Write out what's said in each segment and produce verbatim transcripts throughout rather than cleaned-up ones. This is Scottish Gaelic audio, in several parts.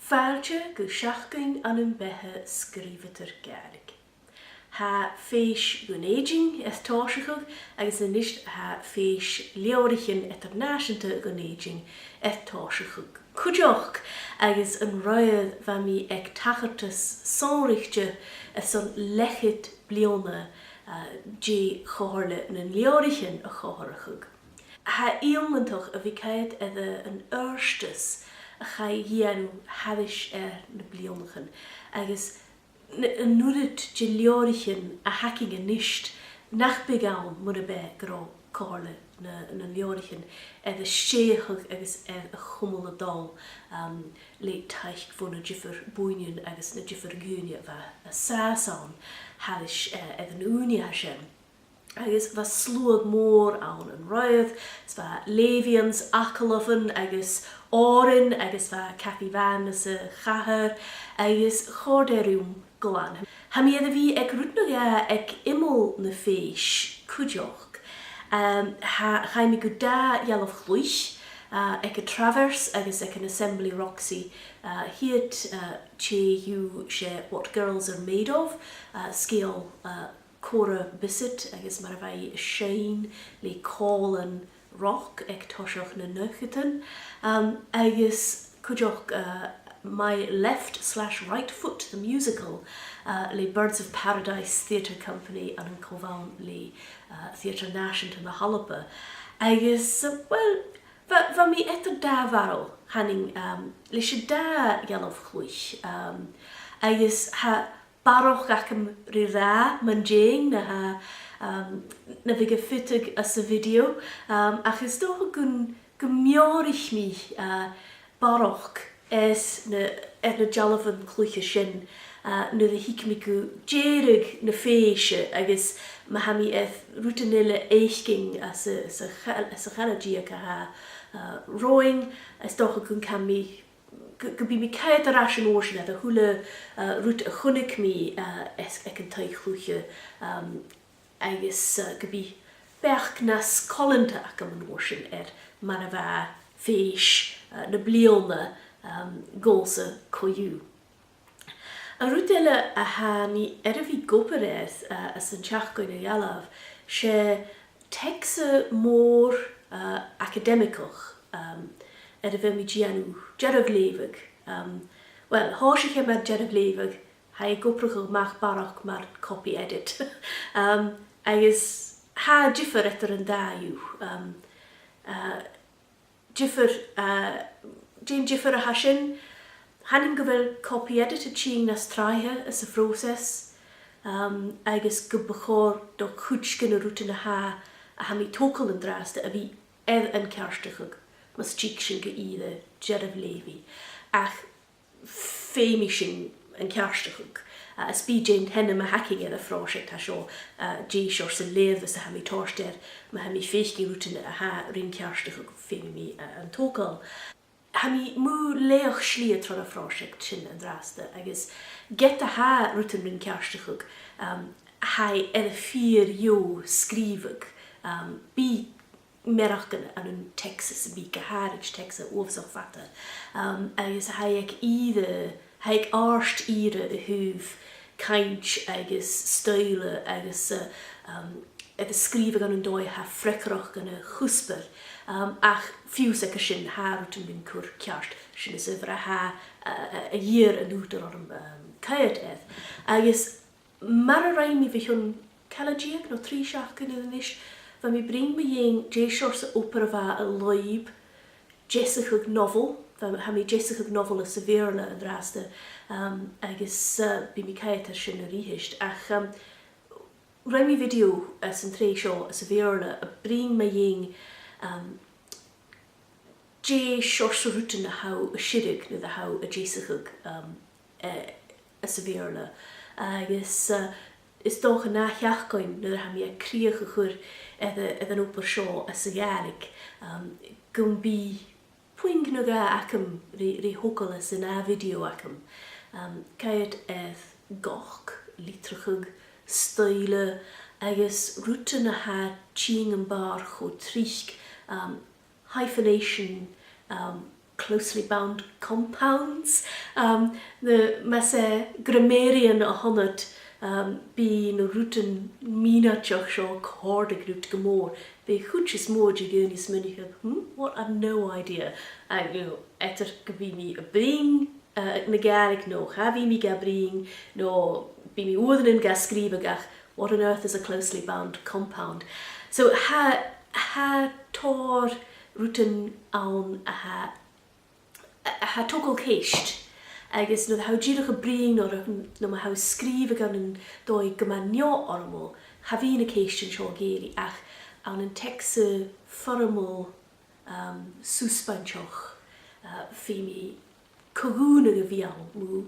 Fàilte gu Seachdain ann am Beatha Sgrìobhadair Gàidhlig. Tha Fèis Dhùn Èideann air tòiseachadh agus a-nis tha Fèis Leabhraichean Eadar-nàiseanta Dhùn Èideann air tòiseachadh cuideachd, agus an-raoir bha mi aig tachartas sònraichte airson leth-cheud bliadhna, eh, de Chomhairle nan Leabhraichean a chomharrachadh. Tha e iongantach a bhith coimhead air an adhartas a chaidh a dhèanamh thairis air na bliadhnaichean, agus n-, an uiread de leabhraichean a th' againn a-nis nach biodh ann mura b' e gun robh Comhairle na, nan Leabhraichean air a stèidheachadh agus air a chumail a' dol, um, le taic bho na diofar bhuidhnean agus na diofar dhaoine a bha an sàs ann thairis, eh, air an ùine a tha sin. Agus bha sluagh mòr ann an-raoir, is bha leughaidhean 's agallamhan agus òrain, agus bha Cathy Bhàn anns a' chathair, agus chòrd e rium glan. Tha mi air a bhith aig rud no dhà aig iomall na fèis cuideachd. Um, tha, chaidh mi gu dà dhealbh-chluich, uh, aig an Traverse agus aig an Assembly Roxy, uh, a' chiad, uh, tè dhiubh, 's e What Girls Are Made Of, uh, sgeul, uh, Cora Bissett agus mar a bha i a' seinn le còmhlan roc aig toiseach nan naochadan, um, agus cuideachd, uh, My Left Slash Right Foot, the Musical, uh, le Birds of Paradise Theatre Company ann an co-bhann le, uh, Theatre Nàiseanta na h-Alba. Agus, uh, well, bha, bha mi eadar dà bharail, chanainn, um, leis an dà dhealbh-chluich, um, agus tha barrachd agam ri ràdh mun deidhinn na tha, um, na bhiodh a' fiteadh anns a' video, um, ach is dòcha gun, gum meòraich mi, uh, barrachd air na, air na dealbhan-cluiche sin, uh, nuair a thig mi gu deireadh na fèise agus ma tha mi air rudan eile fhaicinn anns a', anns a' cha-, anns a' charaid dheug a tha, uh, romhainn, is dòcha gun can mi gu, gum bi mi a' coimhead air ais an uair sin air a h-uile, uh, rud a chunnaic mi, uh, aig, aig an taigh-chluiche, um, agus, uh, gum bi beachd nas coileanta agam an uair sin air mar a bha fèis, uh, na bliadhna, um, dhòmhsa co-dhiù. An rud eile a tha mi air a bhith ag obair air, uh, anns an t-seachdain a dh'fhalbh, 's e teacsa mòr, uh, acadaimigeach, um, air a bheil mi a' dèanamh dearbh-leughadh. Um, well, thòisich e mar dearbh-leughadh, tha e ag obrachadh a-mach barrachd mar copy edit. Um, agus tha diofar eadar an dà dhiubh. Um, uh, diofar, uh, dè an diofar a tha sin? Chanainn gu bheil copy edit a' tighinn nas tràithe anns a' phròiseas, um, agus gum bu chòir do chuid de na rudan a tha, a tha mi a' togail an-dràsta a bhith air an ceartachadh, mus tig sinn gu ìre dearbh-leughaidh. Ach feumaidh sinn an ceartachadh. Uh, is bidh dè an t-ainm a th' againn air a' phròiseact seo, uh, dè seòrsa leughadh a tha mi a' toirt air, ma tha mi a' faicinn rudan a tha rin ceartachadh, feumaidh mi, uh, an togail. Tha mi mu leth-shlighe tron a' phròiseact sin an-dràsta, agus ged a tha rudan rin ceartachadh, um, tha e air a fìor dheagh sgrìobhadh, um, bidh mearachdan ann an teacsa sam bith, gu h-àraid teacsa uabhasach fada. Um, agus tha e aig ìre, tha e aig àrd ìre a thaobh cainnt agus stoidhle agus, uh, um, air a sgrìobhadh ann an dòigh a tha freagarrach dhan a' chuspair. Um, ach fiù 's aig sin, tha rudan rin cur ceart, sin as adhbhar a tha, uh, a, a dh'iarr an t-ùghdar orm, um, coimhead air. Agus mar a rinn mi bho chionn cola-deug no trì seachdainean a-nis, bha mi a' bruidhinn mu dheidhinn dè seòrsa obair a bha an lùib deasachadh nobhail, bha, tha mi a' deasachadh nobhail anns a' Bheurla an-dràsta, um, agus, uh, bidh mi a' coimhead air sin a-rithist. Ach, um, rinn mi video anns an t-sreath seo anns a' Bheurla a' bruidhinn mu dheidhinn, um, dè seòrsa rudan a tha thu a' sireadh nuair a tha thu a' deasachadh, um, eh, anns a' Bheurla. Agus, eh, is dòcha an ath sheachdain nuair a tha mi air crìoch a chur air a, air an obair seo anns a' Ghàidhlig, um, gum bi puing no dhà agam ri, ri thogail anns an ath video agam. Um, coimhead air goc, litreachadh, stoidhle, agus rudan a tha a' tighinn am bàrr cho tric, um, hyphenation, um, closely bound compounds. Um, na, mas e grammarian a th' annad, um, bidh na rudan mìneachail seo a' còrdadh riut gu mòr. Bidh a' chuid as motha de dhaoine a' smaoineachadh, "Hmm, what? I've no idea." Ach, you know, eadar gum bi mi a' bruidhinn, uh, na Gàidhlig no cha bhi mi ga bruidhinn, no bidh mi uaireannan ga sgrìobhadh ach, "What on earth is a closely bound compound?" So tha, tha tòrr rudan ann a tha a, a tha a' togail ceist, agus nuair a tha thu dìreach a' bruidhinn no, no ma tha thu a' sgrìobhadh ann an dòigh gu math neo-fhoirmeil, cha bhi na ceistean seo ag èirigh ach ann an teacsa foirmeil, um, susbainteach, uh, feumaidh co-dhùnadh a bhith ann mu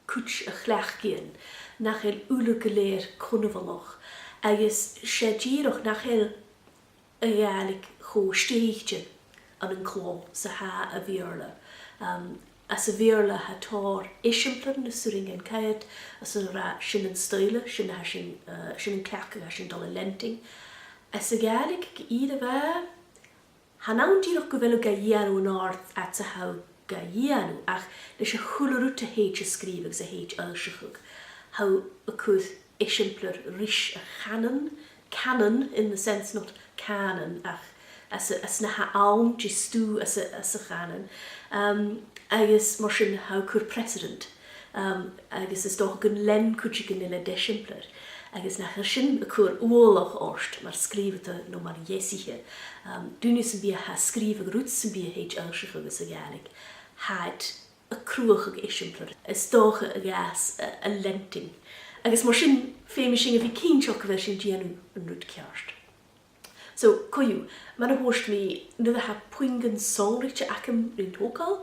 chuid a chleachdaidhean nach eil uile gu lèir cunbhalach, agus 's e dìreach nach eil a' Ghàidhlig cho stèidhichte ann an clò 's a tha a' Bheurla. Um, anns a' Bheurla tha tòrr eisimpleirean nas urrainn dhuinn coimhead, anns an rud, sin an stoidhle, sin a tha sinn, uh, sin an cleachdadh a tha sinn a' dol a leantainn. Anns a' Ghàidhlig, gu ìre mhath, chan ann dìreach gu bheil thu ga dhèanamh an-àird fhad 's a tha thu ga dhèanamh, ach leis a h-uile rud a thèid a sgrìobhadh agus a thèid fhoillseachadh, tha thu a' cur eisimpleir ris a' chànan, canon in the sense, not canon, ach anns a, anns na tha ann, dè stuth anns a, anns a' chànan. Um, agus mar sin tha thu a' cur precedent. Um, agus is dòcha gun lean cuideigin eile d' eisimpleir, agus nach eil sin a' cur uallach ort mar sgrìobhadair no mar dheasaiche. Um, duine sam bith a tha a' sgrìobhadh rud sam bith a thèid fhoillseachadh anns a' Ghàidhlig, tha iad a' cruthachadh eisimpleir. Is dòcha a dh'fhàs a, a leantainn. Agus mar sin, feumaidh sinn a bhith cinnteach gu bheil sinn a' dèanamh an rud ceart. So, co-dhiù, mar a thuirt mi, nuair a tha puingean sònraichte agam rin togail,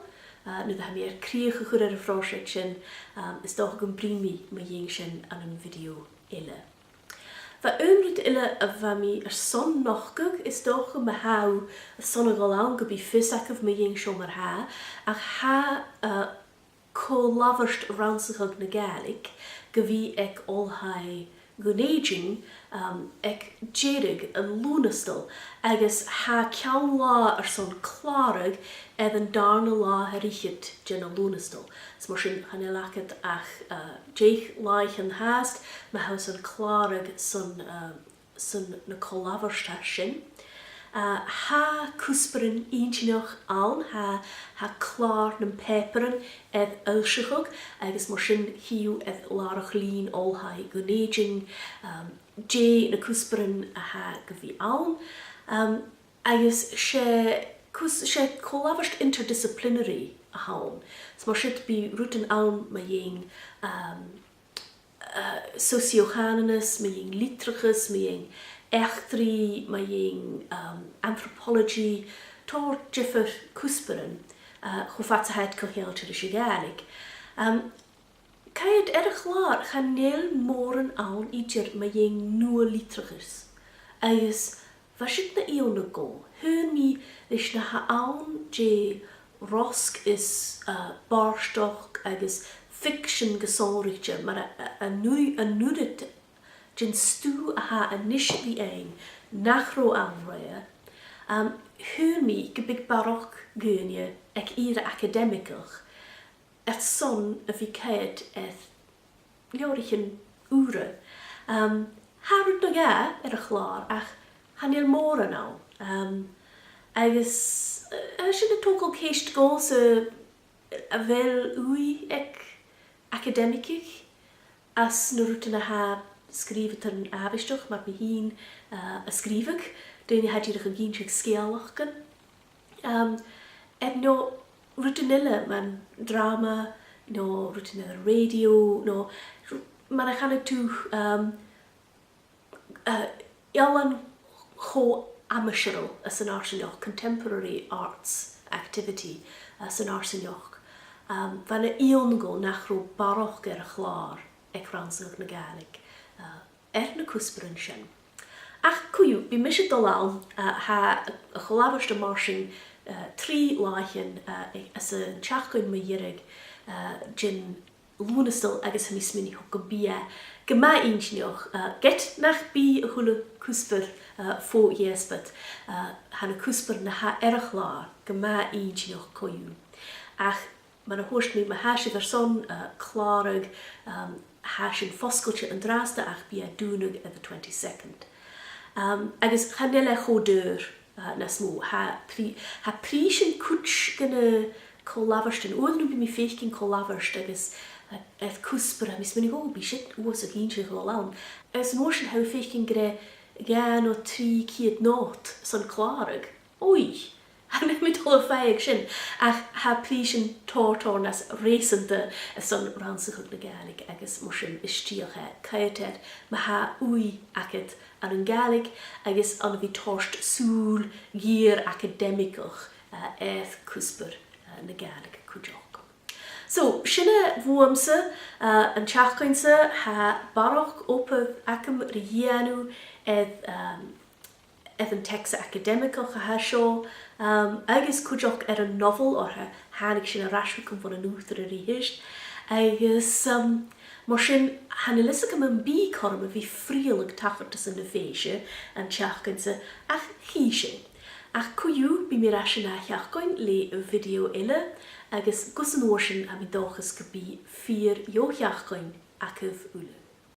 uh, nuair a tha mi air crìoch a chur air a' phròiseact sin, um, is dòcha gum bruidhinn mi mu dheidhinn sin ann am video eile. Bha aon rud eile a bha mi airson nochdadh, is dòcha ma tha sibh airson a dhol ann gum bi fios agaibh mu dheidhinn seo mar-thà, ach tha, uh, co-labhairt Rannsachadh na Gàidhlig gu bhith aig Oilthigh Dhùn Èideann, um, aig deireadh an Lùnastail, agus tha ceann-là airson clàradh air an dàrna latha air fhichead dhen Lùnastail. Is mar sin chan eil agad ach, uh, deich làithean fhathast ma tha sibh airson clàradh son, uh, son na co-labhairt sin. Uh, tha cuspairean inntinneach ann, tha, tha clàr nam pàipearan air fhoillseachadh, agus mar sin chì thu air làrach-lìn Oilthigh Dhùn Èideann, um, dè na cuspairean a tha gu bhith ann. Um, agus 's e cus-, 's e co-labhairt interdisciplinary a th' ann. Is mar sin bidh rudan ann mu dheidhinn, um, uh, socio-chànanas, mu dheidhinn litreachas, mu dheidhinn eachdraidh, mu dheidhinn, um, anthropology, tòrr diofar chuspairean, uh, cho fad 's a tha iad co-cheangailte ris a' Ghàidhlig. Um, coimhead air a' chlàr, chan eil mòran ann idir mu dheidhinn nua-litreachas. Agus bha siud na iongnadh dhomh. Shaoil mi leis na tha ann de rosg is, uh, bàrdachd agus ficsean gu sònraichte, mar a, a, an ui-, an uiread den stuth a tha a-nis ri fhaighinn nach robh ann roimhe, um, shaoil mi gum biodh barrachd dhaoine aig ìre acadaimigeach airson a bhith coimhead air leabhraichean ùra. Um, tha rud no dhà air a' chlàr, ach chan eil mòran ann. Um, agus, uh, tha sin a' togail ceist dhòmhsa a bheil ùidh aig acadaimigeach anns na rudan a tha sgrìobhadairean àbhaisteach, mar mi fhìn, uh, a' sgrìobhadh, daoine a tha dìreach ag innse sgeulachdan. Um, air neo rudan eile mar dràma, no rudan air an rèidio, no ru-, mar a chanadh tu, um, uh, ealain cho-aimsireil anns an fharsaingeachd, contemporary arts activity, uh, anns an fharsaingeachd. Um, bha e na iongnadh dhomh nach robh barrachd air a' chlàr aig Rannsachadh na Gàidhlig, uh, air na cuspairean sin. Ach co-dhiù, bidh mise a' dol ann, uh, tha a' cho-labhairt a' mairsinn, uh, trì làithean, uh, anns an t-seachdain mu dheireadh, uh, den Lùnastal agus tha mi a' smaoineachadh gum bi e gu math inntinneach, eh, ged nach bi a h-uile cuspair, eh, fo dheasbad, eh, tha na cuspairean a tha air a' chlàr gu math inntinneach co-dhiù. Ach mar a thuirt mi, ma tha sibh airson, eh, clàradh, ehm, tha sin fosgailte an-dràsta ach bidh e dùnadh air the twenty-second. Ehm, agus chan eil e cho daor, eh, nas motha. Tha pri-, tha prìsean cuid de na co-labhairtean, uaireannan bidh mi a' faicinn co-labhairt agus, eh, air cuspair, tha mi a' smaoineachadh, o, bidh sin uabhasach inntinneach a dhol ann. Agus an uair sin tha thu a' faicinn gur e dhà no trì ceud not airson clàradh. Oi! Chan eil mi a' dol a phàigheadh sin, ach tha prìsean tòrr, tòrr nas reusanta airson rannsachadh na Gàidhlig agus mar sin is dòcha, coimhead air ma tha ùidh agad ann an Gàidhlig agus ann a bhith toirt sùil gheur acadaimigeach, eh, air cuspair, eh, na Gàidhlig cuideachd. So, sin e bhuamsa, eh, an t-seachdain-sa, tha barrachd obair agam ri dhèanamh air, ehm, air an teacsa acadaimigeach a tha seo, um, agus cuideachd air an nobhail, oir tha, thàinig sin air ais thugam bhon an ùghdar a-rithist. Agus, um, mar sin, chan eil fhios agam am bi cothrom a bhith a' frithealadh tachartasan na fèise an t-seachdain-sa, ach chì sinn. Ach co-dhiù, bidh mi air ais an ath sheachdain le video eile, agus gus an uair sin, tha mi an dòchas gum bi fìor dheagh sheachdain agaibh uile.